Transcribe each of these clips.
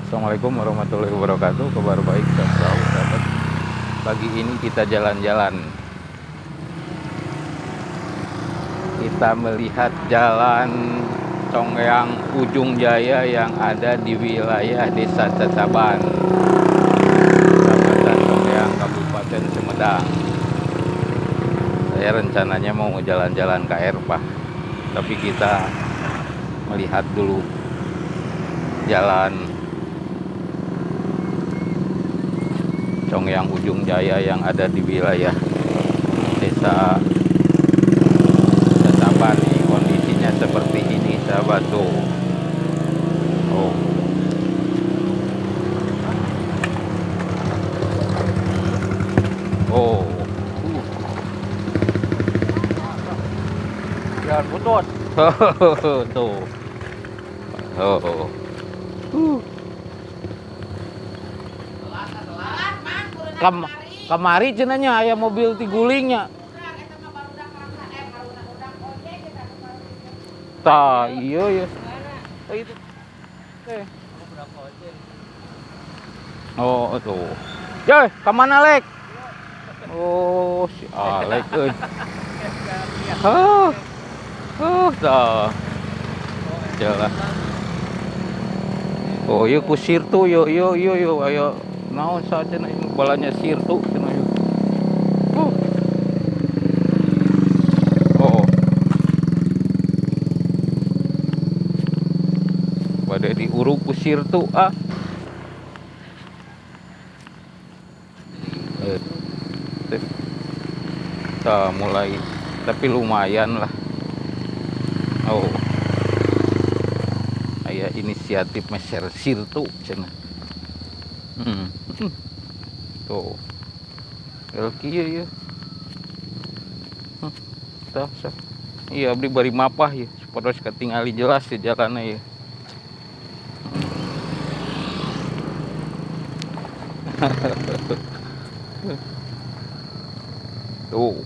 Assalamualaikum warahmatullahi wabarakatuh. Kabar baik, sehat selalu sahabat. Pagi ini kita jalan-jalan. Kita melihat jalan Conggeang Ujung Jaya yang ada di wilayah Desa Cacaban, Kecamatan Conggeang, Kabupaten Sumedang. Saya rencananya mau jalan-jalan ke Erpah, tapi kita melihat dulu jalan Conggeang Ujung Jaya yang ada di wilayah Desa Cacaban. Nih, kondisinya seperti ini sahabat tuh. Oh. Oh. Jangan putus. Tuh. Oh. Kamari cenanya aya mobil tigulingnya. Tah, iya ya. Oh, itu. Oh, tuh. Joy, ka mana Lek? Oh, si Alek euy. Oh. Oh, tah. Jalan. Oh, ieu ku sirtu yo yo yo yo ayo. Naon saja cenah balanya sirtu cenah ieu. Oh. Oh. Bade diuruk ku sirtu ah. Kita mulai, tapi lumayan lah. Oh. Aya inisiatif meser sirtu cenah. Tuh. Kieu ya. Tah, iya abdi bari mapah ya, supados katingali jelas di jalanna ya. Tuh.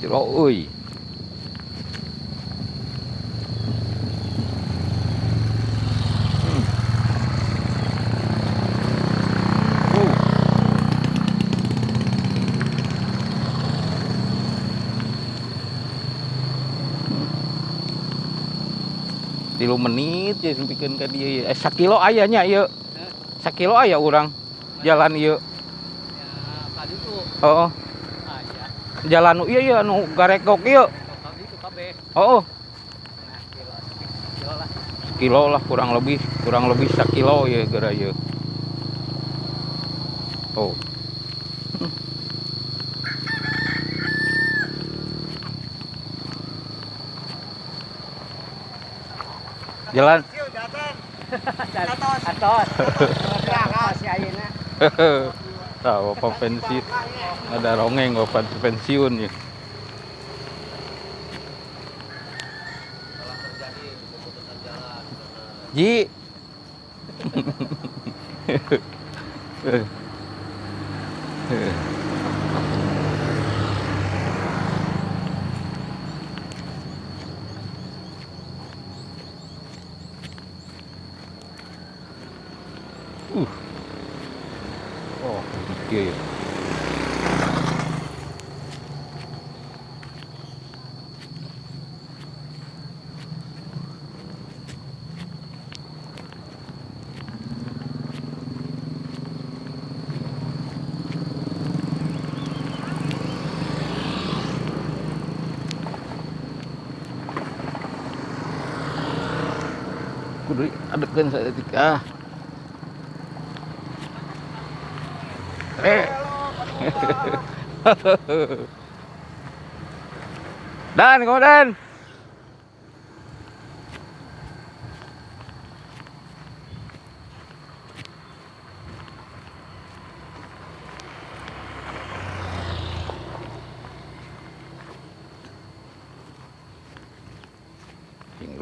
Jero euy. Tilu menit ya sampikeun ka dieu ya. Sakilo aya nya ieu. Sakilo aya urang jalan ieu. Ya, ka ditu. Heeh. Aya. Jalan nu ieu ieu anu garekok ieu. Ka ditu kabeh. Heeh. Nah, kilo lah. Sekilo lah kurang lebih sakilo ieu geura ieu. Oh. Jalan. Atos. Tahu apa pensiun? Ada rongeng bapak pensiun ya. Ji. Oh, iya ya. Kudu adekeun saeutik ah. Dan, kamu Dan.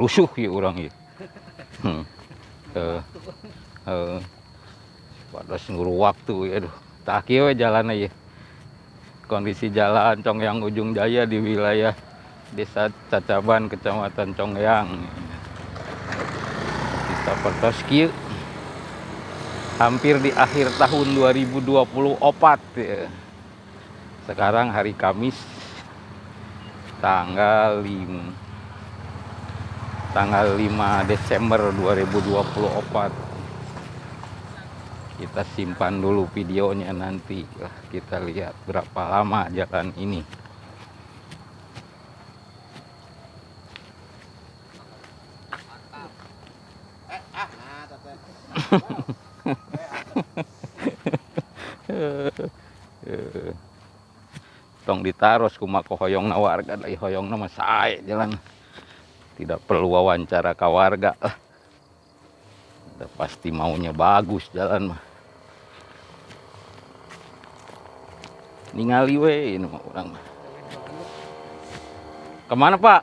Rusuh ya orang ya. Pada nguru waktu ya, aduh. Tak kieu we jalan aja. Kondisi jalan Conggeang Ujung Jaya di wilayah Desa Cacaban, Kecamatan Conggeang. Kita pertos kieu. Hampir di akhir tahun 2024 ya. Sekarang hari Kamis tanggal 5 Desember 2024. Kita simpan dulu videonya, nanti lah kita lihat berapa lama jalan ini. Tong ditaros kumaha hoyongna warga, da hoyongna mah sae jalan. Tidak perlu wawancara ka warga lah. Udah pasti maunya bagus jalan mah. Ningali we ini mah urang mah. Kemana Pak?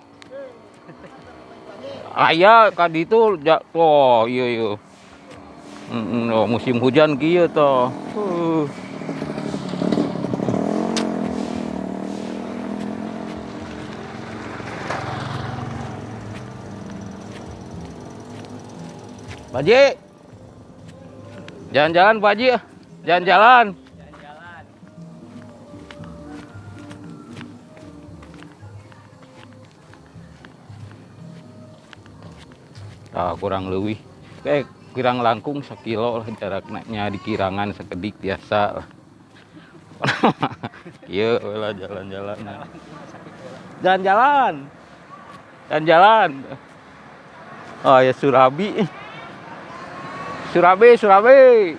Aya ka ditu, oh iya iya. Oh, musim hujan kieu toh. Pak Haji, jalan-jalan Pak Haji, jalan-jalan. Jalan-jalan. Ah, kurang leuwih. Kirang langkung sekilo lah jaraknya, di kirangan sekedik biasa lah. Iya lah jalan-jalan. Jalan-jalan. Jalan-jalan. Oh ya Surabi. Surabi, Surabi.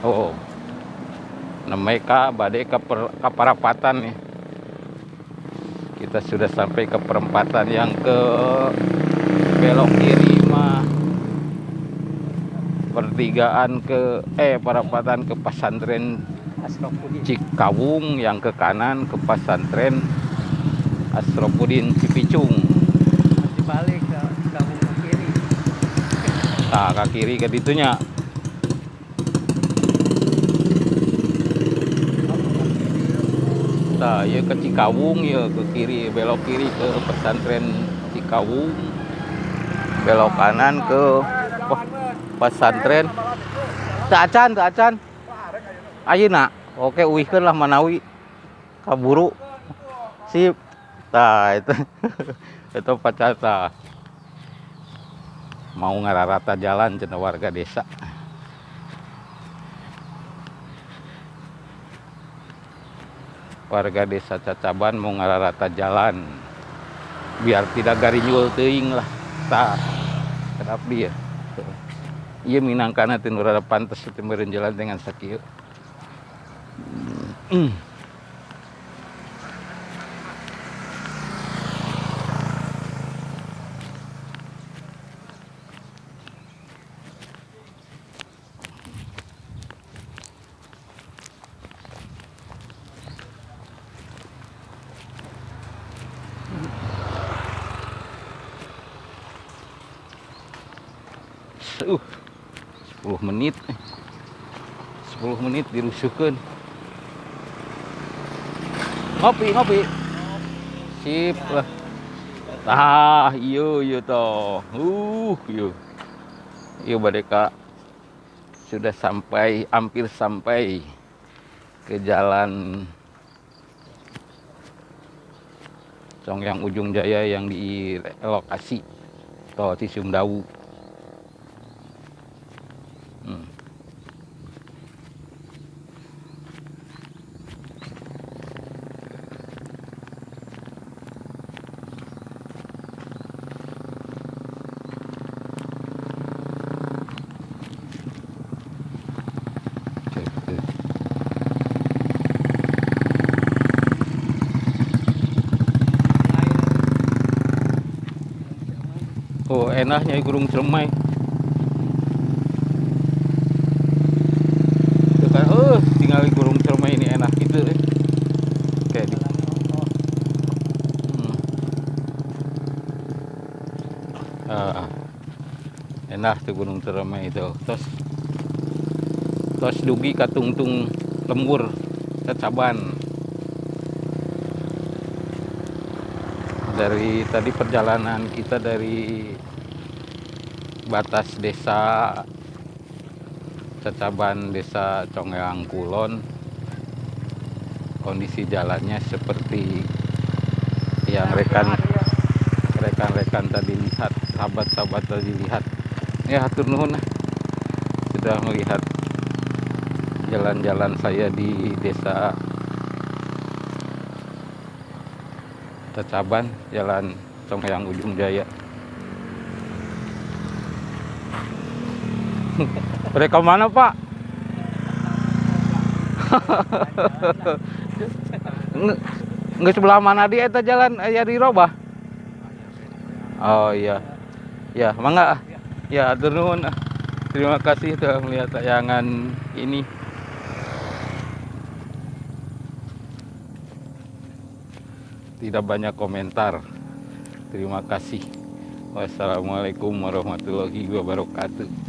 Oh. Namanya badai ke parapatan nih. Kita sudah sampai ke perempatan yang ke belok kiri mah pertigaan ke perempatan ke pesantren Cikawung, yang ke kanan ke pesantren Asropudin Cipicung. Dibalik ke Cikawung ke kiri. Nah, ke kiri ke ditunya. Nah, ya ke Cikawung, ya ke kiri, belok kiri ke pesantren Cikawung. Belok kanan ke pesantren Teu acan. Ayeuna. Oke, uihkeun lah manawi. Kaburu. Sip. Tah itu. Itu pacata. Mau ngararata jalan cenah warga desa. Warga desa Cacaban mau ngararata jalan. Biar tidak garinyul teuing lah. Tah. Kedap dia. Ieu minangkana teu nu rada pantes teu meureun jalan dengan sakieu. Uh, 10 menit. 10 menit dirusuhkeun. Ngopi, ngopi. Sip lah. Tah, ieu ieu toh. Ieu. Ieu bade ka sudah sampai, hampir sampai ke jalan Congyang Ujung Jaya yang di lokasi Tol Cisumdawu. Oh, enaknya Gunung Ciremai. Tuh kan, tinggal Gunung Ciremai ini enak gitu. Kayak di. Enak tuh Gunung Ciremai itu. Tos dugi katungtung lembur Cacaban. Dari tadi perjalanan kita dari Batas desa Cacaban, Desa Conggeang Kulon. Kondisi jalannya seperti yang rekan-rekan tadi lihat, sahabat-sahabat tadi lihat. Ya, hatur nuhun lah sudah melihat jalan-jalan saya di Desa Cacaban, Jalan Conggeang Ujung Jaya. Mereka mana, Pak? Nggak sebelah mana dia eta jalan aya dirobah? Oh iya. Ya, mangga. Ya, hatur nuhun. Terima kasih telah melihat tayangan ini. Tidak banyak komentar. Terima kasih. Wassalamualaikum warahmatullahi wabarakatuh.